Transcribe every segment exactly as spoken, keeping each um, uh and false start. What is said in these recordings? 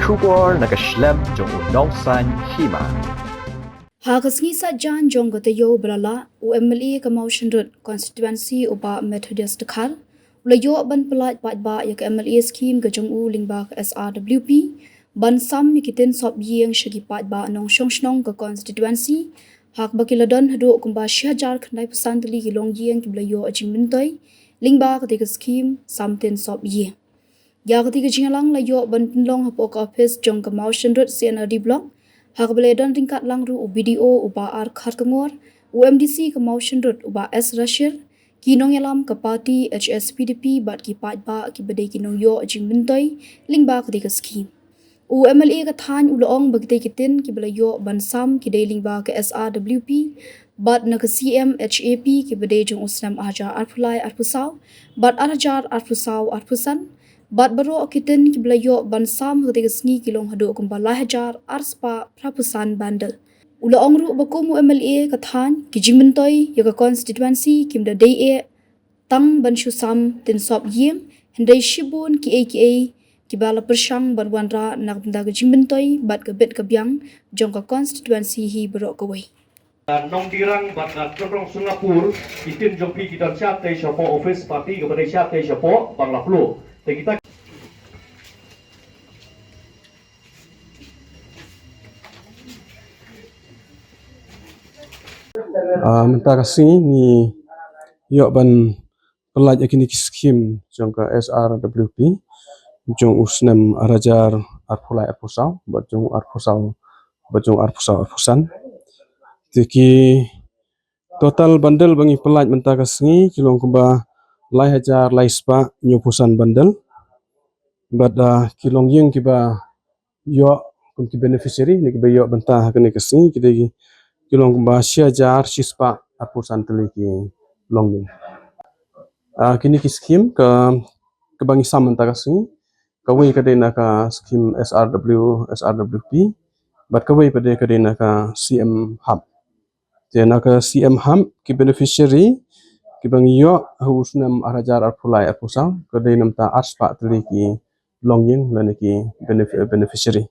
Khubor na ka shlem jong u Nongsaiñ Hima. Ha ka sngi Saitjaiñ jong ka taïew ba la lah, u M L A ka Mawshynrut constituency u Bah Methodius Dkhar u la ïoh ban pyllait paidbah ïa ka M L A scheme ka jong u lyngba ka S R W P ban sam ïa ki tin sop ïing sha ki paidbah nongshong shnong ka constituency, ha kaba ki la don haduh kumba shi hajar khyndai phew san tylli ki longïing kiba la ïoh jingmyntoi lyngba katei ka scheme sam tin sop ïing. Ïa katei ka jingïalang la ïoh ban pynlong hapoh ka ophis jong ka Mawshynrut C and R D Block, ha kaba la don ryngkat lang ruh u B D O u Bah R Kharkongor, u M D C ka Mawshynrut u Bah S Rashir, ki nongïalam ka party H S P D P bad ki paidbah kiba dei ki nongïoh jingmyntoi lyngba katei ka scheme. U M L A ka thaiñ u la ong ba kitei ki tin kiba la ïoh ban sam ki dei lyngba ka S R W P bad na ka C M H A P kiba dei jong u snem ar hajar arphew lai arphew saw bad ar hajar arphew saw arphew san, bad baroh ki tin kiba la ïoh ban sam ha katei ka sngi ki long haduh kumba lai hajar ar spah phraphew san bundle. U la ong ruh ba kum u M L A ka thaiñ, ki jingmyntoi ïa ka constituency kim da dei eh tang ban shu sam tin sop ïing, hynrei shibun kiei kiei kiba la pyrshang ban wanrah na ka bynta ka jingmyntoi bad ka bit ka biang jong ka constituency hi baroh kawei. Nongdirrang bad na Nongkrong Singapore, ki tin jong phi ki don shatei shapoh office party kaba dei shatei shapoh Bangla Plo. Te kita Ah, mynta ka sngi ngi ïoh ban pyllait ïa kine ki skim jong ka S R W P jong u snem ar hajar arphew lai arphew saw bad jong u arphew saw bad jong u arphew saw arphew san. Te ki total bundle ba ngi pyllait mynta ka sngi ki long kumba lai hajar lai spah hynñiewphew san bundle. Bad, ah, ki longïing kiba ïoh kum ki beneficiary ne kiba ïoh bynta ha kane ka sngi ki dei ki long kumba shi hajar shi spah arphew san tylli ki longïing. Ah, kine ki skim ka, kaba ngi sam mynta ka sngi, kawei ka dei na ka skim S R W, S R W P, bad kawei pat ka dei na ka C M Hub. Te na ka C M Hub ki beneficiary kiba ngi ïoh ha u snem ar hajar arphew lai arphew saw ka dei namta ar spah tylli ki longïing lane ki benef-, beneficiary.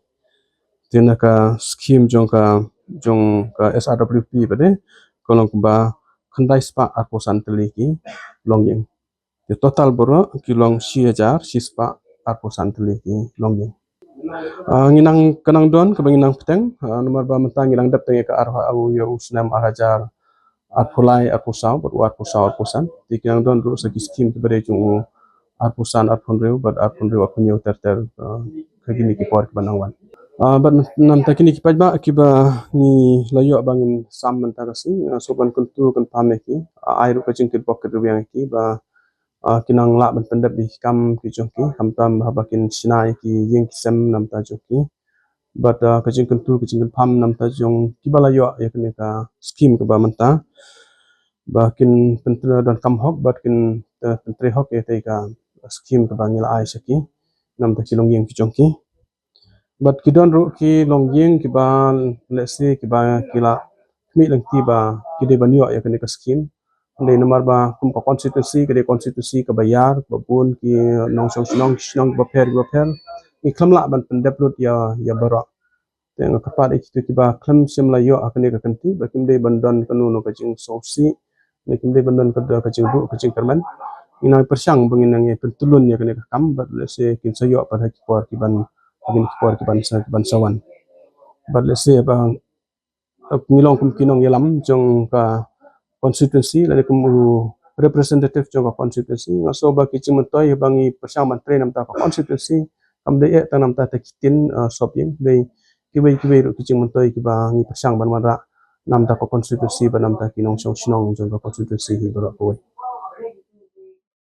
Te na ka skim jong ka, jong ka S R W P pat ka long kumba khyndai spah arphew san tylli ki longïing. Te total baroh ki long shi hajar shi spah arphew san tylli ki longïing. Ah, ngi nang, ka nang don kaba ngi nang bteng, ah, namar ba mynta ngi nang dep tang ïa ka ar, ah, ïa u snem ar hajar arphew lai arphew saw bad u arphew saw arphew san. Te ki nang don ruh sa ki skim kiba dei jong u arphew san arphew hynriew bad arphew hynriew arphew hynñiew ter ter, ah, ha kine ki por kiba nang wan. Ah, bad namta kine ki paidbah kiba ngi la ïoh ba ngin sam mynta ka sngi, ah, sngewbha ban kyntu kynpham ïa ki, ah, ai ruh ka jingkitbok kitrwiang ïa ki ba ah, ki nang lah ban pyndep ïa ki kam ki jong ki, khamtam haba kin shna ïa ki ïing ki sem namta jong ki. Bad, ah, ka jingkyntu ka jingkynpham namta jong kiba la ïoh ïa kane ka skim kaba mynta ba kin pyntrei donkam hok bad kin, eh, pyntrei hok ïa kata ka skim kaba ngi la ai sha ki namta ki longïing ki jong ki. Bad ki don ruh ki longïing kiba, let's say, kiba ki la khmih lynti ba ki dei ban ïoh ïa kane ka skim. Hynrei namar ba kum ka constituency ka dei constituency kaba ïar, kaba bun ki nongshong shnong, shnong kiba pher kiba pher, ngi khlem lah ban pyndep lut ïa, ïa baroh. Te nga kyrpad ïa kito kiba khlem shym la ïoh ha kane ka kynti ba kim dei ban don kano kano ka jingsngewsih, ne kim dei ban don ka, ka jingduh ka jingkyrmen. Ngi nang pyrshang ba ngin nang pyntylun ïa kane ka kam bad lehse kin sa ïoh pat ha ki por kiban, ha ki por kiban sa, kiban sa wan. Bad lehse ba, eh, ngi long kum ki nongïalam jong ka constituency lane kum u representative jong ka constituency, nga sngew ba ki jingmyntoi ba ngi pyrshang ban trei namta ka constituency kam dei eh tang namta ta ki tin, eh, sop ïing, dei kiwei kiwei ruh ki jingmyntoi kiba ngi pyrshang ban wanrah namta ka constituency bad namta ki nongshong shnong jong ka constituency hi baroh kawei.